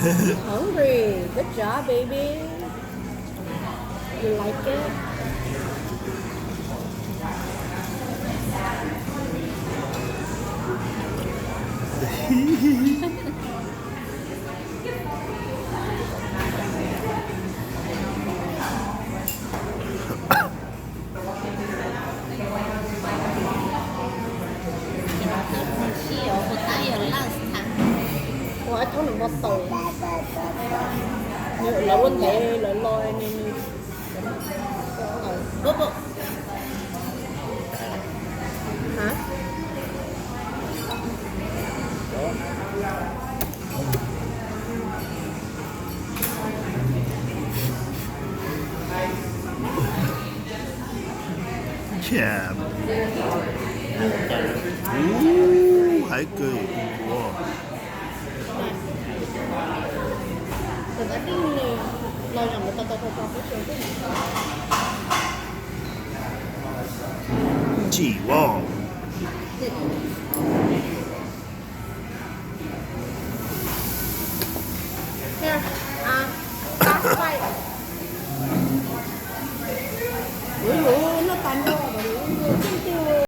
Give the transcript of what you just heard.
Hungry. Good job, baby. You like it? Ua ib thooj nws muaj taus, lawv ua ntev lawv los nws, nws, hab, hais kawg tus kuv. Tsim os.